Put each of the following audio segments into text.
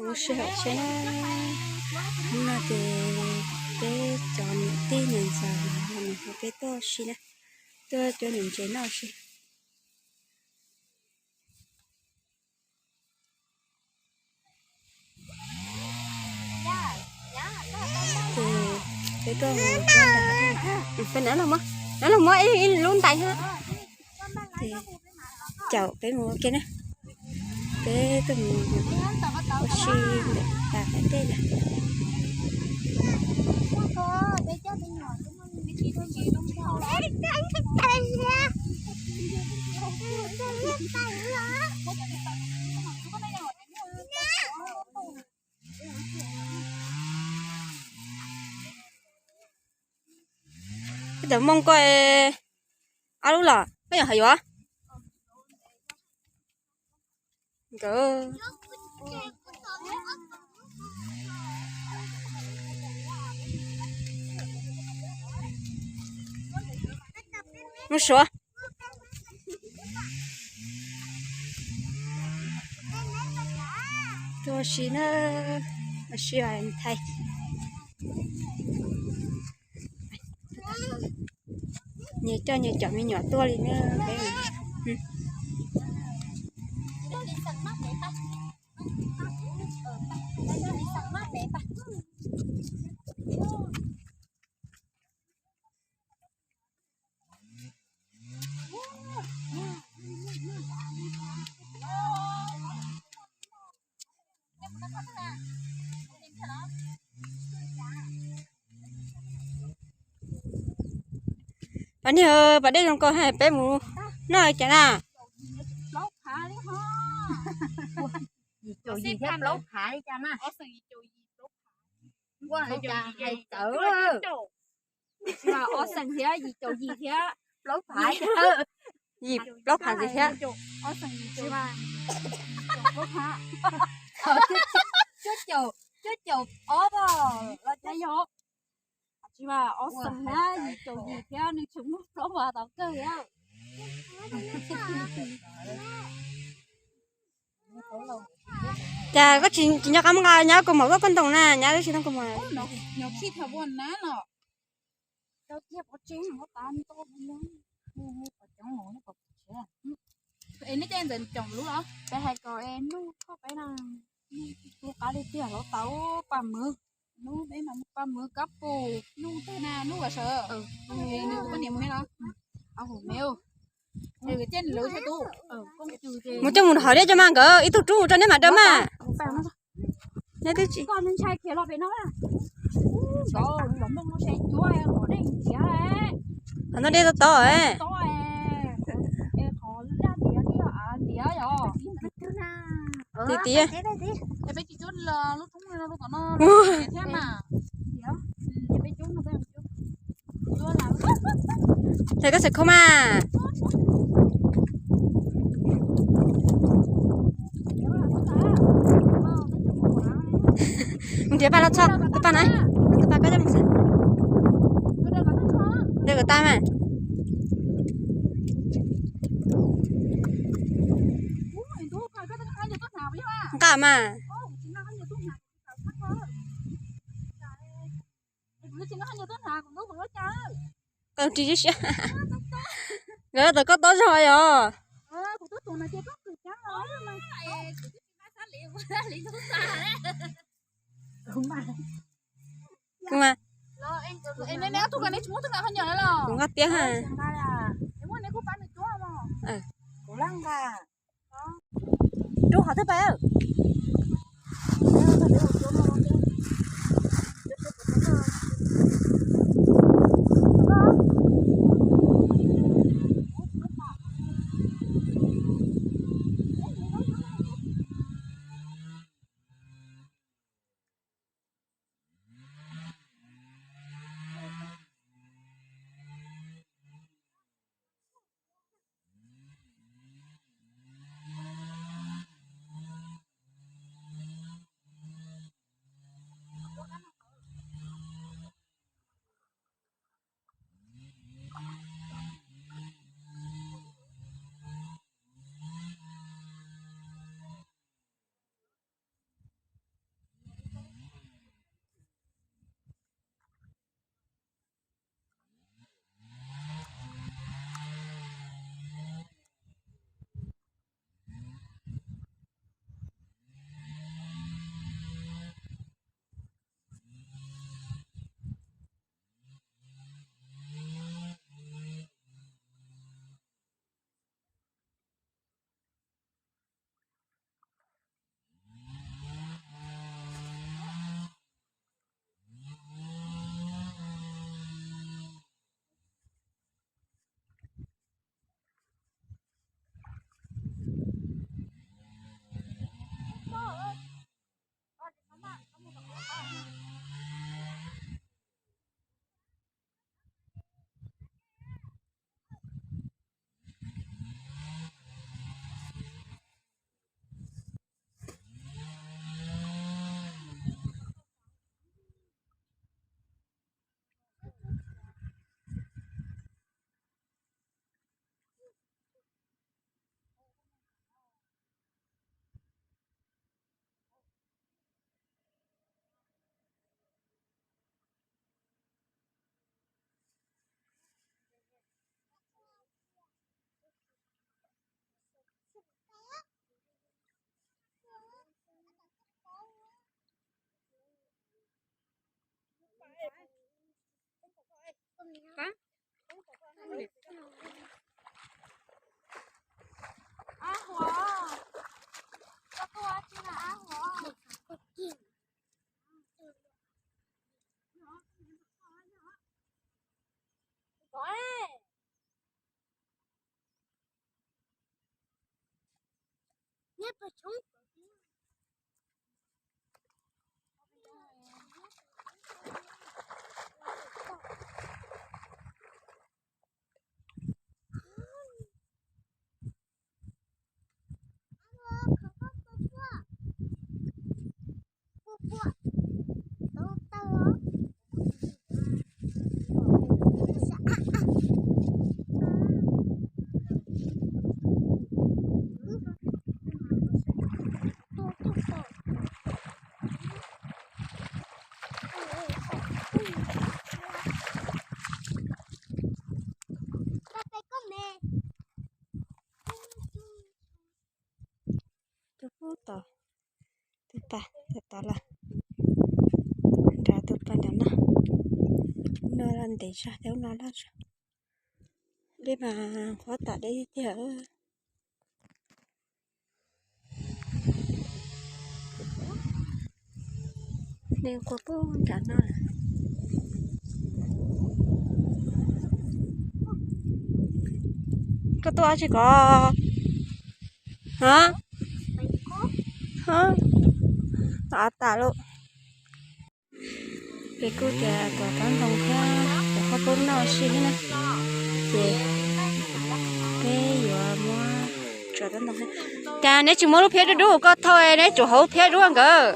Ua si hauv tsheb na. Hnub no ces peb cov niam tij niam ntxawm nws hu peb tuaj si na, tuaj cuab niam ntses noj si. Ces peb tuaj mus, peb nrog los muab, nrog los muab ib lub ntais thiab. Ces caum peb mus ua ke na. Peb tuaj mus ua si ntawm pas dej na. Koj cov moo koj ob lub los koj yog hais yuav nkawd. Mus suav. Tuaj si na, ua si hais nthaij. Nyias coj nyias cov me nyuam tuaj li na peb. Pas niag pas dej zoo ko hais peb mus noj cas na. Yim caum yim thiab plaub phav li cas na. Ua li cas hais txawv. Tsis mas ob xeem thiab yim caum yim thiab plaub phav. Yim plaub phav ntxiv thiab. Ob xeem yim caum plaub phav. Cuaj caum, cuaj caum ob los cas yog. Tsis mas ob xeem thiab yim caum yim thiab nws tseem muaj plaub phav tau kawg thiab. Cas koj tsis nyob qab nqa nyob kaus mom koj koj ntoos na, nyob tsis tau kaus mom. Es neb coj ntawd coom lub los? Peb hais kom es nuj koj peb na, nuj qab li tiag los tau paj mws. Nuj peb mas nuj paj mws kab pus, nuj twg na, nuj Vam Sawv. Nws tus poj niam mus ne los? Mus coj mus hov dej coj mas nkawd ib tug rub mus rau neb mam daws mas. Neb twb tsis. Qhov no dej tau tod. Tim tid. Ces koj txawm kho mas. Mus nrhiav paj los txog tus paj na, tus paj koj coj mus xwb. Nrhiav kom tag mas. Nqa mas. Qee ris siab. Nkawd tau koj tob zog yog. Kuv mas. Kuv nqa tiab ha. Rub qhov twg pais. Tus pub tom, tus tas, tus tas lawm, nrad tus pas nrad no, no los ntev zog, ub no loj zog. Dej mas qhuav tas deb tiag. Dej qhuav pub nrad no. Koj tuaj tsis kov? Hab, av tas lawm. Peb kuj tias tuav tsob ntoo thiab tuav qhob poob noj si thiab na, ces peb yuav muab tsuav tsob ntoo thiab. Cas neb tsis muab lub phiab dub dub koj thauj, neb tsuav hauv phiab dub nkawd.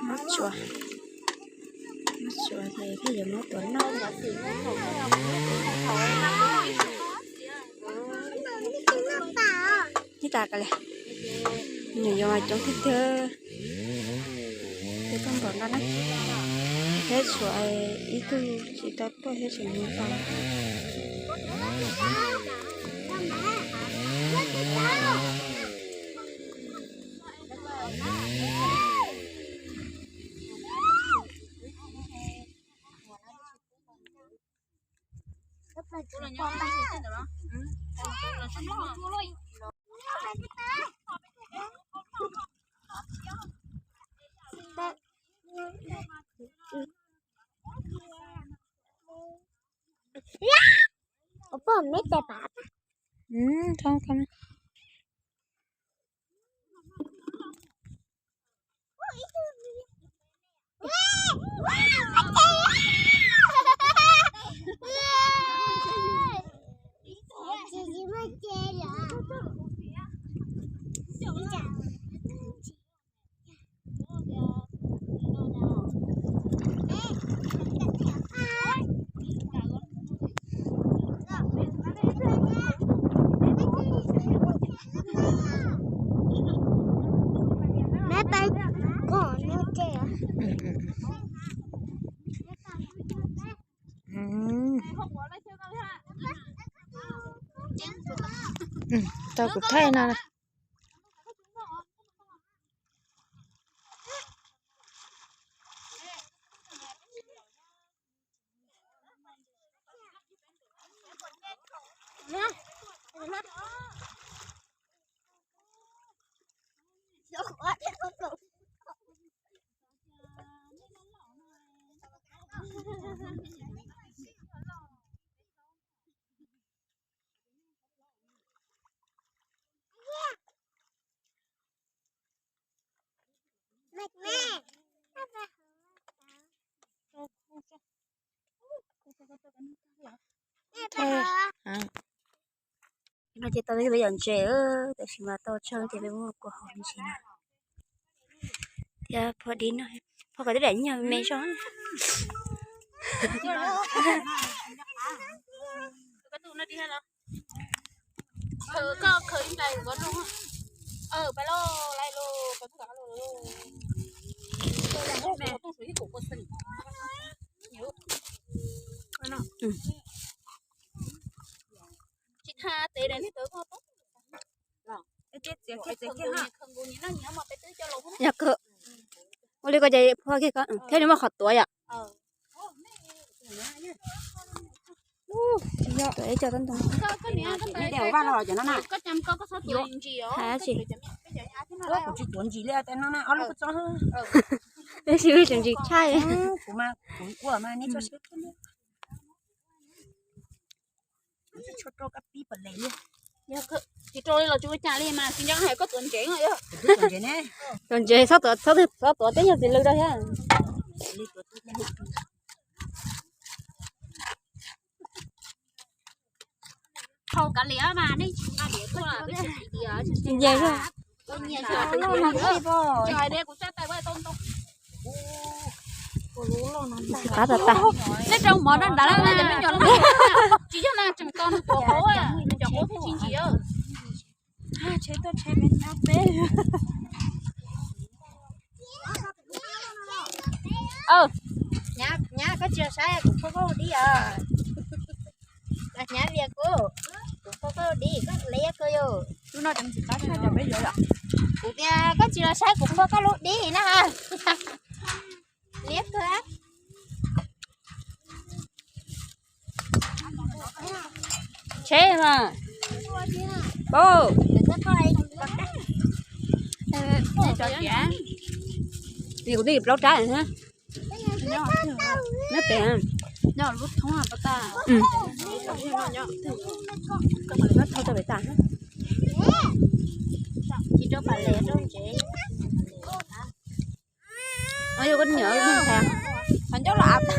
Muab tsuav, muab tsuav ces peb yuav muab tuav noj. Ib tas ka li, nyuam yaus mas coob tiag tiag. Peb tuaj npaum no na, thiab tshuav ib tug tsis tau tuaj thiab tseem mus tau. Tau kuv thaij no. No ces tau peb yog ntses, tab sis mas tau tsawg ces peb muab kua hauv me ntsis na. Thiab phom dib no, phom kom twb daim nyuag me zog. Yog kawg. Ua li ko ces phua kiag ko thiab li muaj qhov tuav yom. Tuav ib co tau ntoo. Vaj los cov no na. Hais tsis. Kuv tsis tuav ntsis li no na, ob lub koj txob. Peb sib hwb tseem ntsis tshaj. Kuv mas kuv ua mas nej txhob sib hwb. Tsis rau li los tsis ua cas li mas tsis nco hais koj tuav ntsev. Tuav ntsev txhob tuav, txhob tuav teb nyuag txiv lws rau thiab. Hau kav liam mas nej tsis nqa liam tuaj, nce xwb. Qab tas tas. Nej rau mov rau ntawd, tsis yog na, tseem tos nws tuav qaub, nws cov qaub thiaj tsis ntsim. Nyab, koj tsis los saib kuv phua koj dib os. Nyab, kuv, kuv phua koj dib, koj liab kawg yus. Kuv tias koj tsis los saib kuv phua koj lub dib na. Liab kawg. Tsheb mas. Pab. Kuv twb plaub rab thiab. Nyob pem. Thau rau pem tas. Yog koj niam, qhov ncauj los av.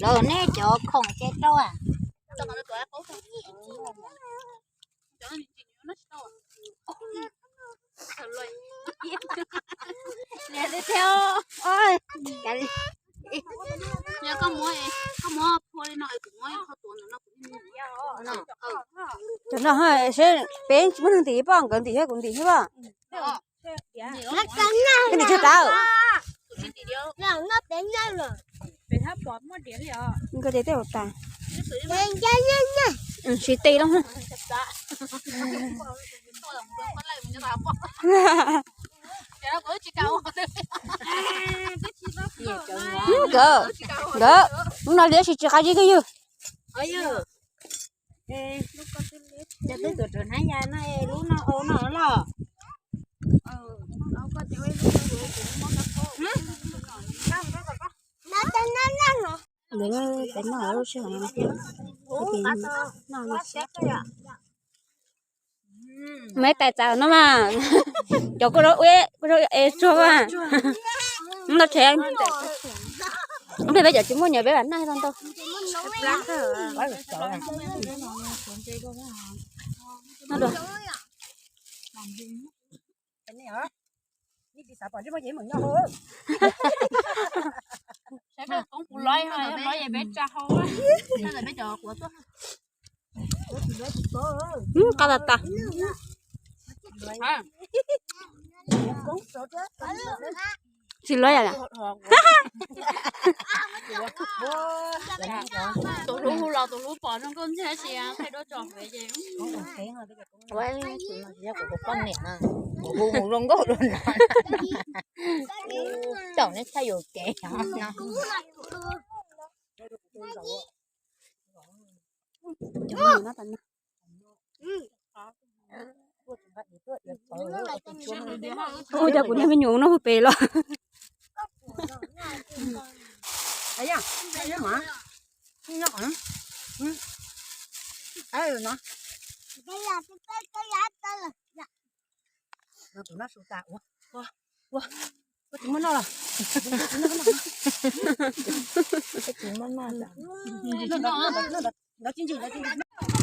Lawv nej cov khoom ces rau. Cov no seb peb tsis muaj neeg ntim poj, nkawd ntim thiab kuv ntim thiab poj. Koj ntim tsawg tawm? Nkawd tes tej hauv tas. Siv tes loo. Nkawd, nkawd, lub no liab tsis tsis qab zib kiag yus. Cov twb tuav rawv hnab ya no, lub no hau no los. Ntawd peb noj lub sij hawm no thiab. Peb noj no. Meb tais txav no mas, cov kuj rau ub kuj rau es tsuag mas. Noj tsheb. Peb cov tsis muaj nyias peb vam noj tau ntau. Qab tas tas. Tsis luaj yam. Tus hlub hu los tus hlub pom zoo nkauj ntxiag sis thaij duab tso ces. Kuv tus poj niam no, kuv hu mus zoo nkauj dua no. Caum neb tshaj yuam kev no. Ua cas kuv niag me nyuam no hu pem los.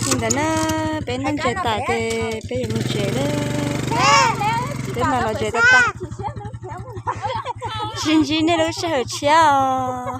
Li ntawd na, peb noj ntses tas ces peb yuav mus tsev lawm. Peb mam los tsev tag tag. Sib ntsib nej lub sij hawm tshiab os.